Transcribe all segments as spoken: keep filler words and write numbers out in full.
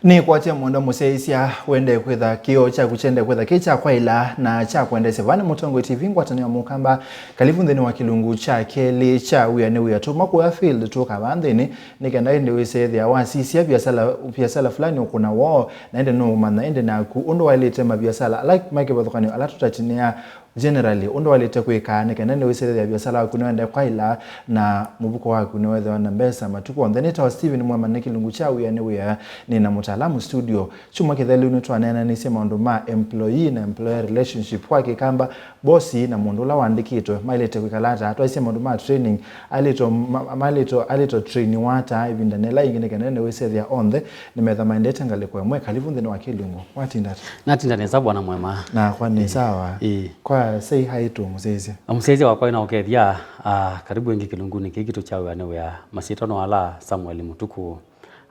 Nĩkwatya mũndũ mũsyaĩĩsya wende kwĩtha kĩoo kyaku kyende kwĩtha kĩ kya kwaĩla na kya kwendeesya. Vaa nĩ Mũtongoi T V, ngwatanĩo ya Mũkamba. Kalivu nthĩnĩ wa kĩlungu kya kelĩ kya Wĩa nĩ Wĩa. Tũma kũya field tũka vaa nthĩnĩ nĩ kenda ĩndĩ wĩsethĩa wasisya viasala, viasala fulani ũkũna woo, na ĩndĩ nũũmanya ĩndĩ naku ũndũ waĩlĩte maviasala ala ma kĩvathũkany'o ala tũtatinĩa. Generally, ũndũ waĩlĩte kwĩka nĩ kenda nĩwĩsĩthĩa viasala waku nĩwende kwaĩla na mũvuko waku nĩwethĩwa na mbesa matukũ onthe. Nĩtawa Steven Mwema, nĩ kĩlungu kya Wĩa nĩ Wĩa, nĩ na mũtaalamu studio. Kyumwa kĩthelu nĩtwaneenanisye maũndũ ma employee na employer relationship. Kwa Kĩkamba, bosi na mũndũ ũla waandĩkĩtwe maĩlĩte kwĩkala ata? Twaisye maũndũ ma training, aĩlĩtwe ma-, maĩlĩtwe, aĩlĩtwe trainiwa ata ĩvindanĩ ĩla yĩngĩ nĩ kenda nĩwĩsĩthĩa onthe nĩmetha maendete ngalĩko ĩmwe? Kalivu nthĩnĩ wa kĩlungu. Watinda ata? Natinda nesa, bwana Mwema. Nakwa nĩ sawa. Ĩĩ. Kwa say hi to mũsyaĩĩsya. Na mũsyaĩĩsya wakwa ĩna ũkethya, ah, karibu ĩngĩ kĩlungunĩ kĩĩ kitũ kya Wĩa nĩ Wĩa. Masyĩtwa no ala Samuel Mũtuku.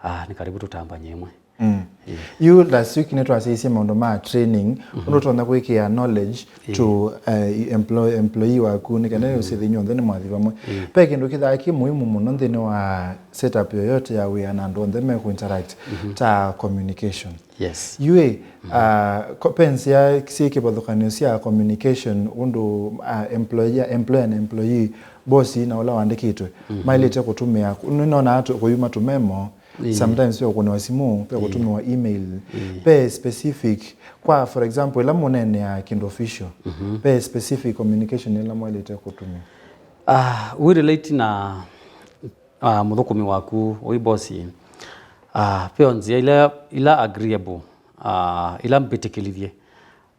Ah, nĩ karibu tũtambany'e ĩmwe. Mm. Ĩĩ. Yu last week nĩtwasyaĩĩsye maũndũ ma training, ũndũ ũtonya kwĩkĩa knowledge to, eh, employ-, employee waku, nĩ kenda ũsĩthĩ inyw'onthe nĩ mwathi vamwe. Ĩĩ. Ve kĩndũ kĩthaa kĩ muhimu mũno nthĩnĩ wa setup yoyote ya wĩa na andũ onthe me kũ interact, ta communication. Yes. Yu ĩ, ah, ko-, ve nzĩa syĩ kĩvathũkany'o sya communication ũndũ, ah, employer, employer na employee, boss na ũla waandĩkĩtwe, maĩlĩte kũtũmĩa? Nĩnonaa tũ-, kũyuma tũmemo, sometimes ve kũkũnĩwa simũ, ve kũtũmĩwa email, ve specific, kwa for example, ĩla mũneenea kĩndũ official, ve specific communication ĩla mwaĩlĩte kũtũmĩa? Ah, we relate na ah, mũthũkũmi waku, ũi boss, ah, ve o nzĩa ila, ila agreeable, ah, ila mbĩtĩkĩlithye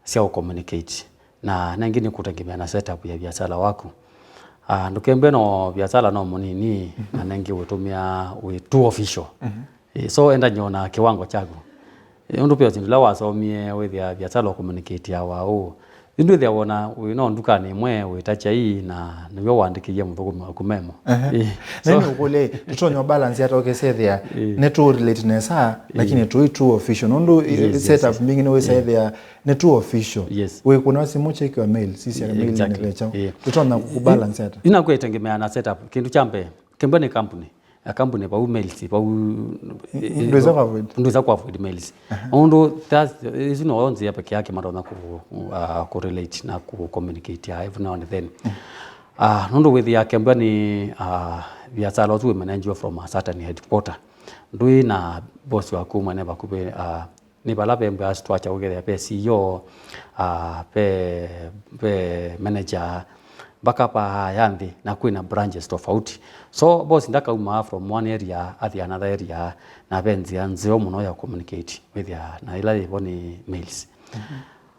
sya ũcommunicate. Na nengĩ nĩ kũtengemea na setup ya viasala waku. Ah, ndũkembwe no viasala no mũnini, na nengĩ wĩtũmĩa wĩ too official. Eh, so endany'a na kĩwango kyaku. Eh, ũndũ pia syĩndũ ila wasomie wĩthĩa viasala ũcommunicate wa ũũ. Yu ndwĩthĩa wona wĩ no ndukanĩ ĩmwe wĩta kyai na nĩw'o waandĩkĩie mũthũkũmi waku memo. Ehe. Eh, na so nĩ ũkũlya, tũtonya balance ata ũkĩsethĩa nĩ tũ relate nesa, lakini tũi too official. Nũndũ, eh, yes, yes, setup mbingĩ nĩ wĩsethĩa nĩ too official. Yes. Wĩkũnĩwa simũ, check your mail, sisya mail nĩ vecha. Exactly. Eh. Tũtonya kũbalance ata? Ina kwĩtengemea na setup. Kĩndũ kya mbee, kembwa nĩ kambuni. Akambuni vau mails vau, ndwĩsa kũ avoid. Ndwĩsa kũ avoid mails. Aha. Ũndũ that's, isu no nzĩa peke yake matonya kũ, uh, kũ relate na kũ communicate every now and then. Ah, nũndũ wĩthĩa kembwa nĩ, ah, viasala ũsu wĩ managed from a certain headquarter. Ndwĩ na boss waku mwene vakuvĩ, ah, nĩ vala ve mbwa structure ũkethĩa ve C E O, ah, ve, ve manager, mpaka va ya nthĩ, na kwĩna branches tofauti. So boss ndakaumaa from one area athi another area, na ve nzĩa nzeo mũno ya communicate wĩthĩa na ĩla yĩvo nĩ mails.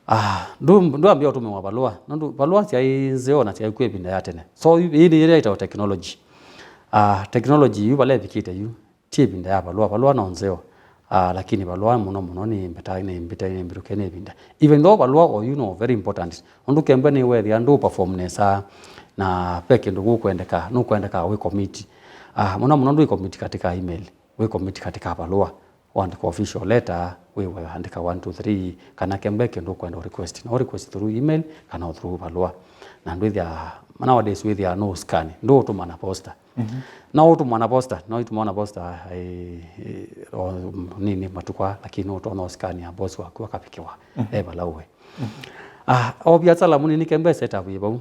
Ah, ndũ, ndwambia ũtũmĩwa valũa, nũndũ valũa syaĩ nzeo na syaĩ kwĩ ĩvinda ya tene. So ĩĩ nĩ ĩla ĩtawa technology. Ah, technology yu vala ĩvikĩte yu, ti ĩvinda ya valũa. Valũa no nzeo, ah, lakini valũa mũno mũno nĩ mbeta, nĩ mbeta, nĩ mbĩtũke nĩ ĩvinda. Even though valũa oyu no very important, ũndũ kembwa nĩ wethĩa ndũ perform nesa, na ve kĩndũ gũkwendeka, nũkwendeka wĩ commit. Ah, mũno mũno ndwĩ commit katika email, wĩ commit katika valũa. Waandĩka official letter, wĩ waandĩka one, two, three, kana kembwa kĩndũ ũkwenda request. No request through email, kana through valũa. Na ndwĩthĩa, nowadays wĩthĩa no scan, ndũ ũtũma na posta. Mhm. No ũtũmwa na posta, no itũmwa na posta, eh, eh, o, nini matukũ aa, lakini no ũtonya scan ya boss waku akavikĩwa, mhm, e vala ũĩ. Mhm. Ah, o viasala mũnini kembwa setup yĩ vau.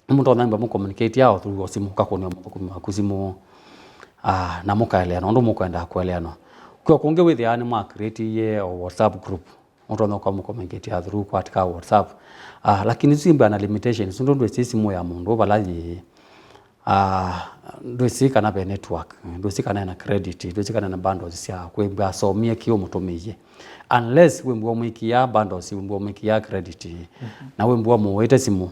Mũtonya mba mũ communicate ao through o simũ, ũkakũnĩa mũthũkũmi waku simũ, ah, na mũkaeleana ũndũ mũkwenda kũeleanwa. Kwĩ o kũngĩ wĩthĩaa nĩ mwa create o WhatsApp group. Mũtonya kwa mũ communicate through kwa katika WhatsApp. Ah, lakini isu imba na limitations, nũndũ ndwĩsĩ simũ ya mũndũ vala yĩ. Ah, ndwĩsĩ kana ve network, ndwĩsĩ kana ena credit, ndwĩsĩ kana ena bundles sya kwĩmbwa asomie kĩ ũmũtũmĩie. Unless wĩmbwa ũmwĩkĩa bundles, wĩmbwa ũmwĩkĩa credit, mhm, na wĩmbwa mũwĩte simũ.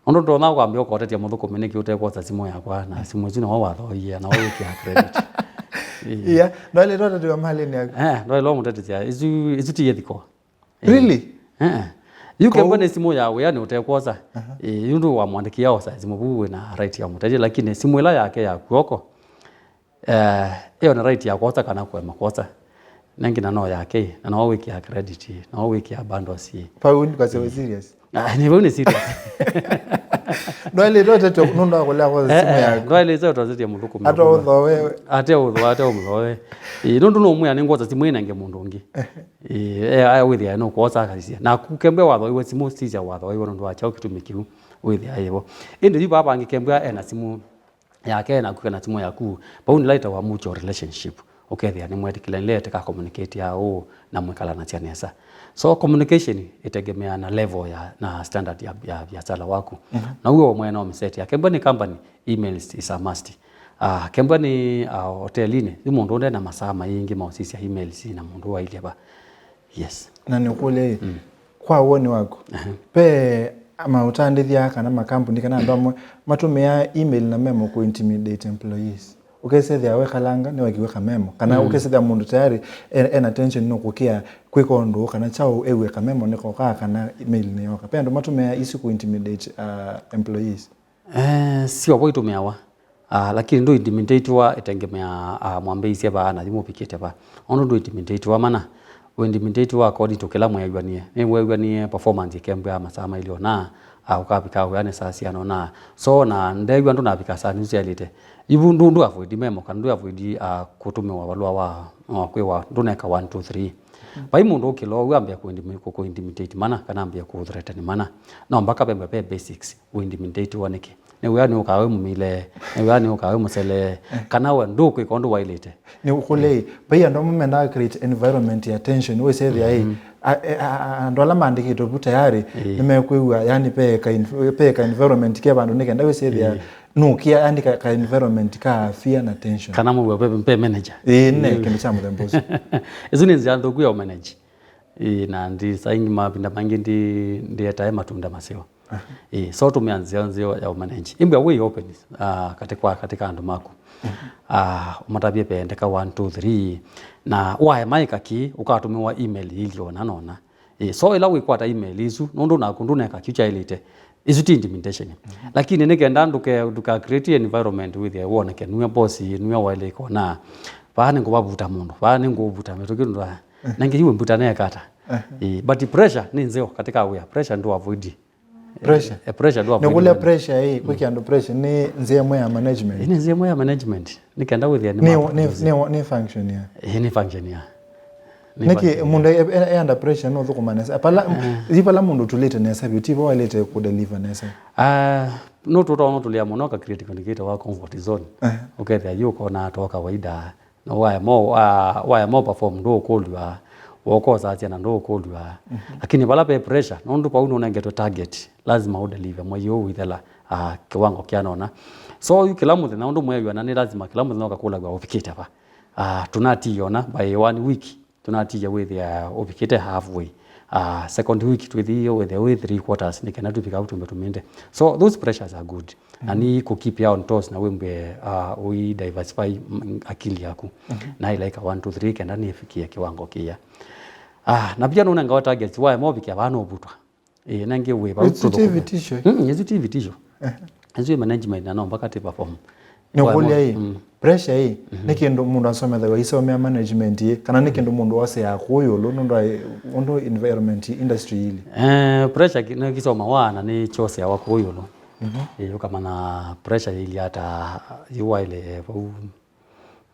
Ũndũ ndona kwambia ũkotetia mũthũkũmi nĩkĩ ũtekwosa simũ yakwa, na simũ isu nĩwe wathoie, na wĩkĩa credit. Ĩĩ. Yeah, ndwaĩlĩtwe ũtetiwa malĩnĩ yaku. Eh, ndwaĩlwa mũtetetia. Isu, isu ti ĩthiko. Ĩĩ. Really? Eh. Yu kembwa nĩ simũ ya wĩa nĩ ũtekwosa. Aha. Ĩĩ, yu ndũ wamwandĩkĩa osa simũ vu wĩna right ya mũtetia, lakini simũ ĩla yake ya kw'oko, eh, ĩyo nĩ right ya kwosa kana kũema kwosa. Nengĩ na no yake, na no wĩkĩa credit, no wĩkĩa bundles. Vau ndũkasye wĩ serious. Ah, nĩ vau nĩ serious. Ndwaĩlĩte ũtete nũndũ wa kũlea kwosa simũ yaku. Ndwaĩlĩte ũtete mũthũkũmi. Ate ũthooe. Ate ũthooe, ate ũmũthooe. Ĩĩ, nũndũ nũmwĩa nĩngwosa simũ ĩnenge mũndũ ũngĩ. Ĩĩ, e, aya wĩthĩa nũkwosa akasisya. Naku kembwa wathoiwe simũ, sisya wathoiwe nũndũ wa kyaũ kĩtumi kĩu wĩthĩa ĩvo. Ĩndĩ yu vaa vangĩ kembwa ena simũ yake naku kana simũ yaku, vau nĩla ĩtawa mutual relationship. Ũkethĩa nĩmwetĩkĩlanile ĩtĩka communicate ya ũũ na mwĩkalanasya nesa. So communication ĩtegemeaa na level ya, na standard ya, ya viasala waku. Na uo mwene ũmĩseti. Akembwa nĩ company, emails is a must. Ah, kembwa nĩ, ah, hotelinĩ, yu mũndũ ũnde na masaa maingĩ ma ũsisya emails na mũndũ wailye va. Yes. Na nĩkũlya ĩ, kwa woni waku, ve maũtandĩthya kana makambuni kana andũ amwe matũmĩaa email na memo kũ intimidate employees? Ũkesethĩa wekalanga nĩwekiwe kamemo, kana ũkesethĩa mũndũ tayari e- ena tension nũkũkĩa kwĩka ũndũ ũũ, kana kyaũ ewie kamemo nĩkokaa kana email nĩyoka. Ve andũ matũmĩaa isu kũ intimidate, uh, employees. Eh, sio vo itũmĩawa. Ah, lakini ndũ intimidate-wa ĩtengemeaa, ah, mwambĩĩisye vaa na yu mũvikĩte va. Ũndũ ndũ intimidate-wa mana, ũ intimidate-wa according to kĩla mweew'anie. Nĩweew'anie performance ĩkembwa masaa mailye ũna, ah, ũkavika wĩanĩ saa siana ũna. So na ndeew'a ndũnavika saa nĩsu syaĩlĩte. Yu ndũ ndũ avoid memo kana ndũ avoid, ah, kũtũmĩwa valũa wa, wa kwĩwa ndũneka one two three. Vai mũndũ ũkĩla ũu ambĩa kũ intimi- kũ- kũ intimidate mana kana ambĩa kũ threaten mana. No mpaka vembe ve basics. Ũ intimidate-wa nĩkĩ? Nĩwĩa nĩũkaa wĩ mũmile, nĩwĩa nĩũkaa wĩ mũsele, kana we ndũkwĩka ũndũ waĩlĩte. Nĩũkũlei, vai andũ amwe mendaa create environment ya tension, wĩsethĩa ĩ, a- e- a- a- andũ ala maandĩkĩtwe vu tayari nĩmekwĩw'a, yani ve ka env- ve ka environment ke vandũ nĩ kenda wĩsethĩa nũkia, yani ka, ka environment ka fear na tension. Kana mũw'a ve, ve manager. Ĩĩ, ne kĩndũ kya mũthemba ũsu. Ĩsu nĩ nzĩa nthũku ya ũmanage. Ĩĩ, na ndi saa ingĩ mavinda maingĩ ndi ndietae matunda maseo. Ĩĩ, so tũmĩa nzĩa nzeo ya ũmanage. Ĩmbĩa wĩ open, ah, katĩ kwa katĩ ka andũ maku. Ah, ũmatavye pendeka one two three. Na waema ĩka kĩ, ũkatũmĩwa email ilyo na nona. Ĩĩ, so ĩla wĩkwata email isu, nũndũ naku ndũneka kyu kyaĩlĩte. Isu ti intimidation. Lakini nĩ kenda ndũke ndũka create environment wĩthĩe woneke nue boss, nue waĩle kona. Vaa nĩngũvavuta mũndũ, vaa nĩngũvuta mĩtũkĩ ndwa. Na nginya wĩmbuta neka ata. Ĩĩ, but pressure nĩ nzeo katika wĩa. Pressure ndũ avoid. Pressure. Eh, pressure ndũ avoid. Nĩkũlya pressure ĩ, kwĩkĩa andũ pressure nĩ nzĩa ĩmwe ya management. Ĩĩ, nĩ nzĩa ĩmwe ya management. Nĩ kenda wĩthĩa nĩ nĩ, nĩ, nĩ, nĩ function ya. Ĩĩ, nĩ function ya. Nĩkĩ mũndũ e- e- e under pressure no thũkũma nesa? Pala, ĩ pala mũndũ ũtũlĩte nesa vyũ, ti vo waĩlĩte kũ deliver nesa. Ah, no tũtwa no tũlĩa mũno ka create kĩndũ kĩtawa comfort zone. Ũkethĩa yu ũkona to kawaida. No waema, ah, waema perform ndũkũlw'a, wokosasya na ndũkũlw'a. Lakini vala ve pressure, nũndũ vau nũnengetwe target, lazima ũdeliver mwei ũũ wĩthela, ah, kiwango kya nona. So yu kĩla mũthenya ũndũ mweew'ana nĩ lazima kĩla mũthenya ũkakũlaw'a ũvikĩte va. Ah, tũnationa by one week, tũnatiie wĩthĩa ũvikĩte halfway. Ah, second week twĩthĩie wĩthĩa wĩ three quarters, nĩ kenda tũvika au twĩmbe tũminde. So those pressures are good. Na nĩ kũkeep ya on toes na wĩmbwe, ah, ũi diversify, mm, akili yaku. Na ĩla ĩka one two three kenda nĩfikie kiwango kĩya. Ah, na pia nũnengawa targets, waema ũvikĩa vaa nũvutwa. Ĩĩ, nengĩ wĩ vau. Ĩsu ti vitisho. Mm, ĩsu ti vitisho. Ĩsu ĩ management na no mpaka ti perform. Nĩũkũlya ĩ, pressure ĩ, nĩ kĩndũ mũndũ asomethaw'a aisomea management ĩ, kana nĩ kĩndũ mũndũ oseaa kũũ ĩũlũ nũndũ wa ĩ- ũndũ environment industry ili? Eh, pressure ki- nĩ kĩsomawa na nĩ kyoseawa kũũ ĩũlũ. Ĩĩ, ũkamanya pressure ĩilyĩ ata, yu waĩle vau.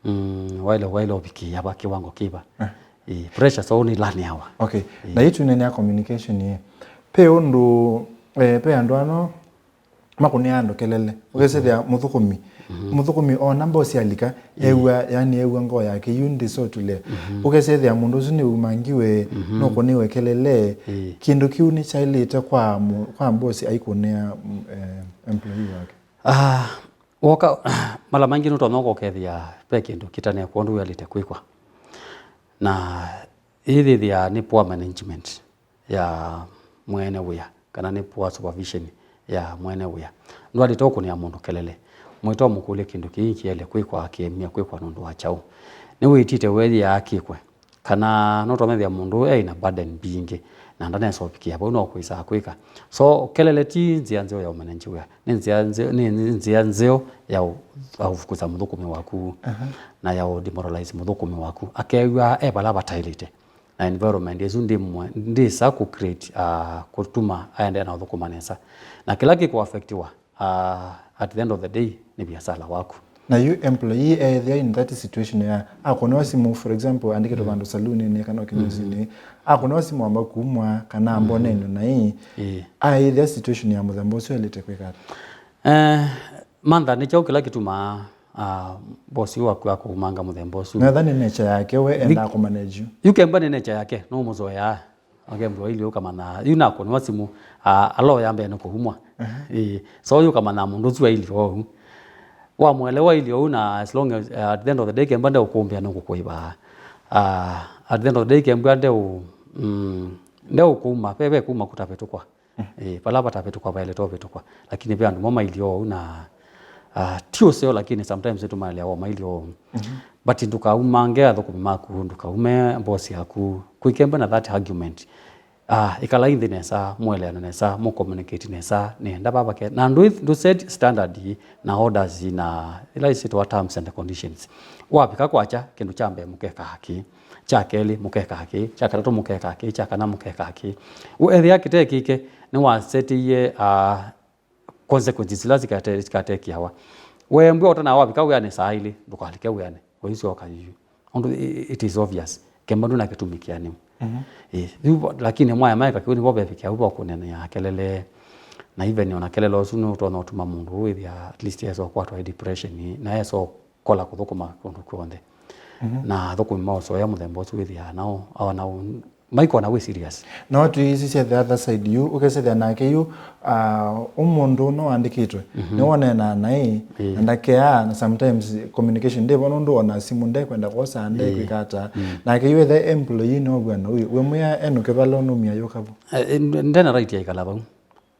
Mm, waĩle, waĩle ũvikĩĩa va kĩwango kĩva. Ĩĩ, pressure so nĩ laneawa. Okay. Na yu tũnenea communication ĩ. Pe ũndũ, eh, pe andũ ano makũnĩa andũ kelele. Ũkesethĩa mũthũkũmi. Mũthũkũmi ona mbosi alika, ew'a, yani ew'a ngoo yake yu ndĩsotule. Ũkesethĩa mũndũ ũsu nĩumangiwe, nũkũnĩwe kelele. Kĩndũ kĩu nĩkyaĩlĩte kwa mũ- kwa mbosi aikũnĩa, mm, eh, employee wake. Ah, Woka, mala maingĩ nũtonya ũkokethĩa ve kĩndũ kĩtanekwa ũndũ wĩalĩte kwĩkwa. Na ĩthĩthĩa nĩ poor management ya mwene wĩa, kana nĩ poor supervision ya mwene wĩa. Ndwalĩte ũkũnĩa mũndũ kelele. Mwĩta ũmũkũlye kĩndũ kĩĩ kĩele kwĩkwa, kĩemie kwĩkwa nũndũ wa kyaũ. Nĩwĩtĩte weeyĩaa kĩkwe. Kana no twamethĩa mũndũ ũũ eĩ na burden mbingĩ, na ndanesa ũvikĩa vau no kwĩsaa kwĩka. So, kelele ti nzĩa nzeo ya ũmanage wĩa. Nĩ nzĩa nzeo, nĩ, nĩ nzĩa nzeo ya ũ- ya ũvukusa mũthũkũmi waku, na ya ũ demoralize mũthũkũmi waku. Akew'a e vala vataĩlĩte. na environment ĩsu ndĩ mwe-, ndĩsa kũ create, ah, kũtuma aendeea na ũthũkũma nesa. Na kĩla kĩkũ affectiwa, ah, at the end of the day, nĩ viasala waku. Na yu employee ethĩa in that situation ya akũnĩwa simũ, for example, andĩkĩtwe vandũ saluninĩ kana o kĩnyusinĩ, akũnĩwa simũ amba kumwa kana ambonenyo na ii, ĩĩ, aĩthĩa situation ya mũthemba ũsu elĩte kwĩka ata? Eh, mantha nĩ kyaũ kĩla kĩtumaa, ah, boss ũyũ waku akũumanga mũthemba ũsu? Netha nĩ nature yake we endaa kũmanage yu. Yu kemba nĩ nature yake, no mũzoea. Akembwa ili ũkamanya, yu nakũnĩwa simũ, ah, alo ya mbee nĩ kũumwa. Ĩĩ. So yu ũkamanya mũndũ ũsu aili ou. Wamũelewa ili ou na as long as, uh, at the end of the day kemba ndeũkũmbĩa nũkũkũĩva. Ah, at the end of the day kemba ndeũ, mm, ndeũkũuma, ve, ve kuma kũtavĩtũkwa. Ĩĩ, vala vatavĩtũkwa vaelete ũvĩtũkwa. Lakini ve andũ mo maili ou na, ah, ti ũseo, lakini sometimes nĩtũmaeleawa maili ou. But ndũkaumange athũkũmi maku, ndũkaume boss yaku. Kwĩkembe na that argument. Ah, ĩkalai nthĩ nesa, mũeleane nesa, mũcommunicate nesa, nĩenda vava ke. Na ndũ, ndũ set standard na orders na ila isitwa terms and conditions. Wavika kwakya, kĩndũ kya mbee mũkekaa kĩ, kya kelĩ mũkekaa kĩ, kya katatũ mũkekaa kĩ, kya kana mũkekaa kĩ. Ethĩa kĩtekĩke, nĩwasetĩie, ah, consequences ila sikate-, sikatekeawa. Weembwa ũtana wavika wĩanĩ saa ilĩ, ndũkalike wĩanĩ. Ũisyoka yu. Ũndũ i-, i-, it is obvious. Kemba ndwĩna kĩtumi kĩanĩu. Ĩ, yu vo-, lakini mwaya maeka kĩu nĩvo vevikĩa u vokũnenea kelele. Na even ona kelele ũsu nũtonya ũtuma mũndũ wĩthĩa at least esa ũkwatwa ĩ depression, na esa ũkola kũthũkũma kũndũ kw'onthe. Na athũkũmi ma ũsoya mũthemba ũsu wĩthĩaa nao, awa nao maikona wĩ serious. No tũisisye the other side yu, ũkesethĩa nake yu, ah, ũmũndũ ũno wandĩkĩtwe, nĩwoneenaa naĩ, na ndakeaa, na sometimes communication ndĩvo nũndũ ona simũ ndekwenda kwosa, ndekwĩka ata. Nake yu ethe employee now'ana ũyũ, wĩmwĩa enũke vala ũnũmia yũka vu. Eh, eh, ndena right ya ikala vau.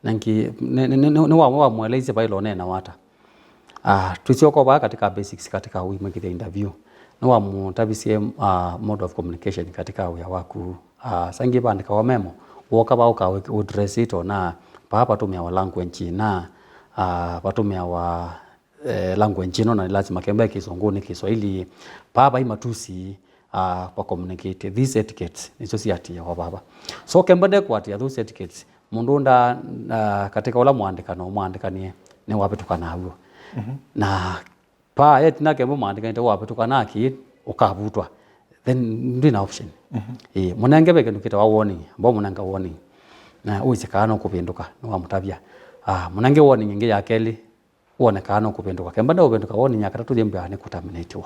Na ngi-, nĩ, nĩ, nĩ, nĩ wa, wamũeleisye vaĩla ũneena wata. Ah, tũsyoka vaa katika basics, katika ũimwĩkĩthya interview. Nĩwamũtavisye, ah, mode of communication katika wĩa waku. Ah, saingĩ vaandĩkawa memo, woka vaa ũka ũdress it ona, vaa vatũmĩawa language ĩna, ah, vatũmĩawa, eh, language ĩno na nĩ lazima kembe kĩsũngũnĩ, Kiswahili, vaa vai matusi, ah, va communicate. These etiquettes nĩsyo siatĩĩawa vava. So kembe ndekũatĩĩa those etiquettes, mũndũ nda, ah, katika ũla mũandĩkano mwandĩkanie nĩwavĩtũka naw'o. Na paa yet nake mbo maandĩkanĩte wavĩtũka naki ũkavutwa, then ndwĩ na option. Ĩĩ, mũnenge ve kĩndũ kĩtawa warning, amba mũnenga warning. Na ũisye kana nũkũvĩndũka, nĩwamũtavya. Ah, mũnenge warning ĩngĩ ya kelĩ, wone kana nũkũvĩndũka. Kemba ndeũvĩndũka, warning ya katatũ yĩmbĩaa nĩ kũterminatiwa.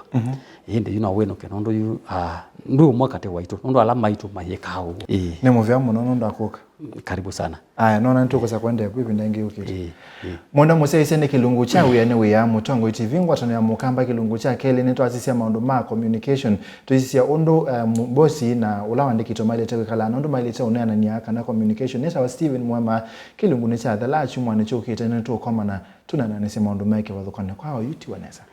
Ĩndĩ yu no wĩnũke, nũndũ yu, ah, ndwĩ ũmwe katĩ waitũ, nũndũ ala maitũ mayĩkaa ũu. Ĩĩ. Nĩ mũvea mũno nũndũ wa kũka. Karibu sana. Aya, nona nĩtũkũsa kũendeea ku ĩvinda ĩngĩ yũkĩte. Ĩĩ, ĩĩ. Mwenda mũsyaĩĩsya nĩ kĩlungu kya wĩa nĩ wĩa, Mũtongoi T V, ngwatanĩo ya Mũkamba, kĩlungu kya kelĩ nĩtwasisya maũndũ ma communication. Tũisisya ũndũ, eh, mu-, bosi na ũla wandĩkĩtwe maĩlĩte kwĩkala na ũndũ maĩlĩte ũneanania kana communication. Nĩtawa Steven Mwema, kĩlungu nĩ kya thela, kyumwanĩ kyũkĩte nĩtũkomana tũnananĩsye maũndũ me kĩvathũkanyo kwa oyu tiwa nesa.